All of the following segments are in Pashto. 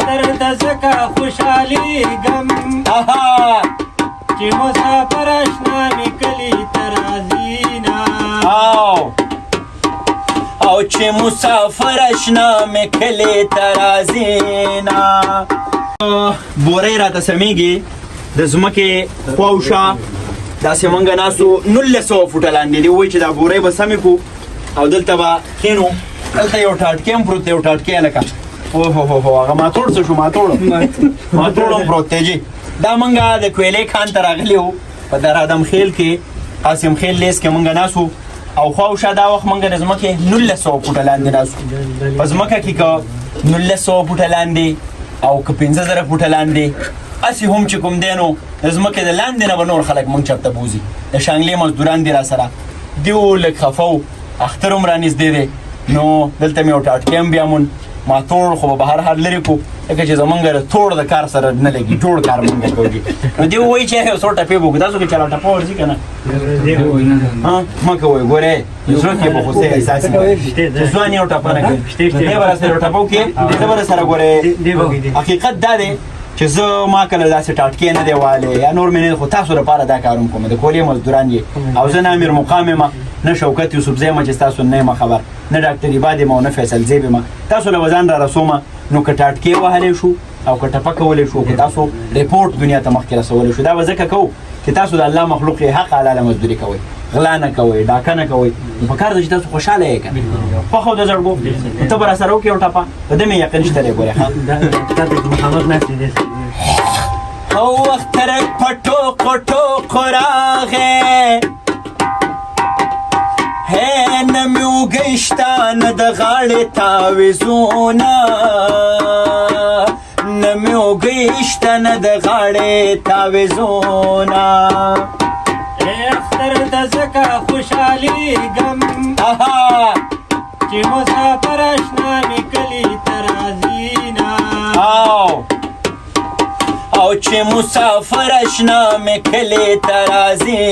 اختر د زکه خوشحالي ګم چې مسافر اشنا مې کلي ته راځي نه. او چې مسافر اشنا مې کلي ته راځي نه. بورۍ راته سمېږي د ځمکې خواوشا داسې مونږ ناستو 1900 فوټه لاندې دی. وایي چې دا بورۍ به سمې کړو او دلته به کښېنو. دلته یو ټاټکی هم پروت دی، یو ټاټکی هلکه. اوهو هو هو، هغه ماتوړ څه شو؟ ماتوړ هم پروت دی جي. دا مونږ د کویلې کان ته راغلي وو په در ادم خیل کې، قاسم خیل لیس کې مونږ ناست وو او خواوشا دا وخت مونږ د ځمکې 1900 فوټه لاندې ناست وو. په ځمکه کې که 1900 فوټه لاندې او که 5000 فوټه لاندې هسې هم چې کوم دی نو د ځمکې د لاندې نه به نور خلک مونږ چېرته بوځي. د شانګلې مزدوران دي را سره دیو، لږ خفه وو، اختر هم رانږدې دی. نو دلته مې یو ټاټکی هم بیا مون ماتوړ خو به بهر هر لرې کړو، ځکه چې زمونږ د توړ د کار سره نه لګي، جوړ کار مونږ کوو. نو دی وایي چې یو څو ټپې به وکړو. تاسو که چا ټپه ورځي که نه؟ ها، مه کوئ، ګورې زړه کې به خو څه احساس وي چې ځوان یو ټپه نه کوي. دی به راسره یو ټپه وکړي، زه به راسره ګورې. حقیقت دا دی چې زه ما کله داسې ټاټکی نه دی والی یا نور مې نه، خو تاسو لپاره دا کار هم کوم. د کولې مزدوران یې او زه نه امیر مقام یم، نه شوکت یوسفزی یم چې ستاسو نه یم خبر، نه ډاکټر عباد یم او نه فیصل زیب یم. تاسو له ځان را رسوم. نو که ټاټکی وهلی شو او که ټپه کولی شو، که تاسو رپورټ دنیا ته مخکې رسولی شو، دا به ځکه کوو چې تاسو د الله مخلوق یې، حق حلاله مزدوري کوئ، غلا نه کوئ، ډاکه نه کوئ. نو په کار ده چې تاسو خوشحاله یې که نه؟ خوښ او د زړګو ته به راسره وکړې یو ټپه، په ده مې یقین شته دی. ګورې ښه او اختر په ټوقو ټوقو راغی، هې نه مې اوږۍ شته نه د غاړې تاویزونه، نه مې اوږۍ شته نه د غاړې تاویزونه. اختر د زکه خوشحالي ګم چې مسافر اشنا مې کلي ته راځي نه. او چې مسافر اشنا مې کلي ته راځي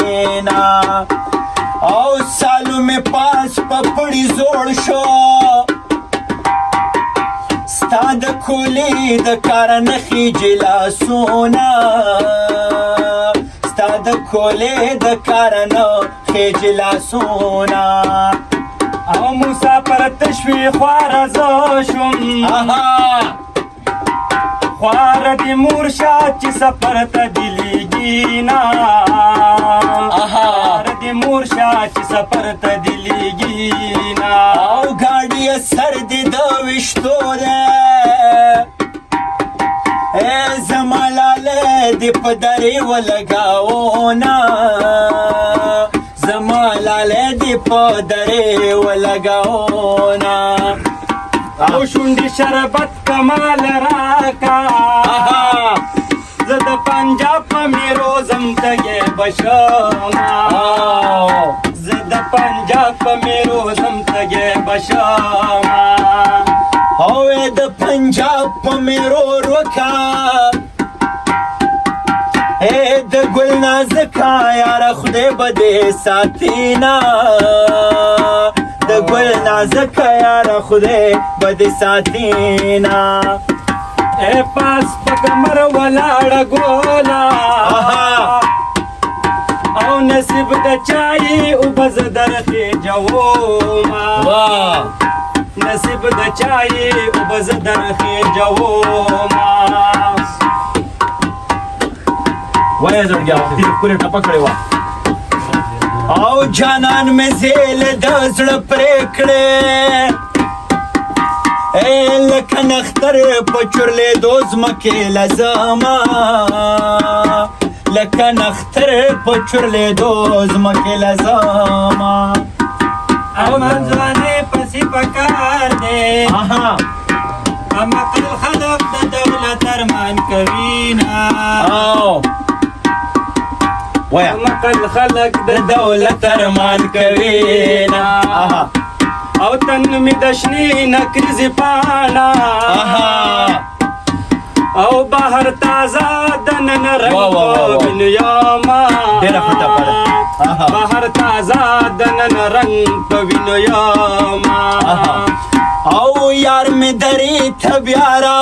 نه. او سالو مې پاس په پړي زوړ شو، ستا د کولې د کار نه خېژي لاسونه، ستا د کولې د کار نه خېژي لاسونه. او مسافر تشوي خواره زه شوم، خواره دې مور شه چې سفر ته دې لېږي نه، خواره دې مور شه چې سفر ته دې لېږي نه. او ګاډي سر دې د ویشتو دی، ای زما لالی دې په درې ولګاونه، زما لالی دې په درې ولګاونه. او شونډې شربت کمال راکا، زه د پنجاب په میرو زم تږی به شمه، زه د پنجاب په میرو زم تږی به شمه. او د پنجاب په میرو روکا، اے د ګل نازکا یاره خدای به دې ساتینا، د ګل نازکا یاره خدای به دې ساتینا. اے پاس په کمر ولاړه ګولا، او نصیب د چای وبز درخې جوما، نصیب د چای وبز درخې جوما. وایه زړګیا، وختي ښکلې ټپه کړې وه. او جانان مې زیل د زړه پرې کړې، ای لکه نختر په چورلېدو ځمکې لزما، لکه نختر په چورلېدو ځمکې لزما. او منځوانې پسې پکار دی، عقل خلق د دولت ارمان کوي نه. وایه. عقل خلق د دولت ارمان کوي نه. او تن مې د شنې نکریزې پاڼه، او بهر تازه د نن رنګ وینو یما، ډېره ښه ټپه ده. بهر تازه د نن رنګ په وینو یما. او یار مې درې ته بیا را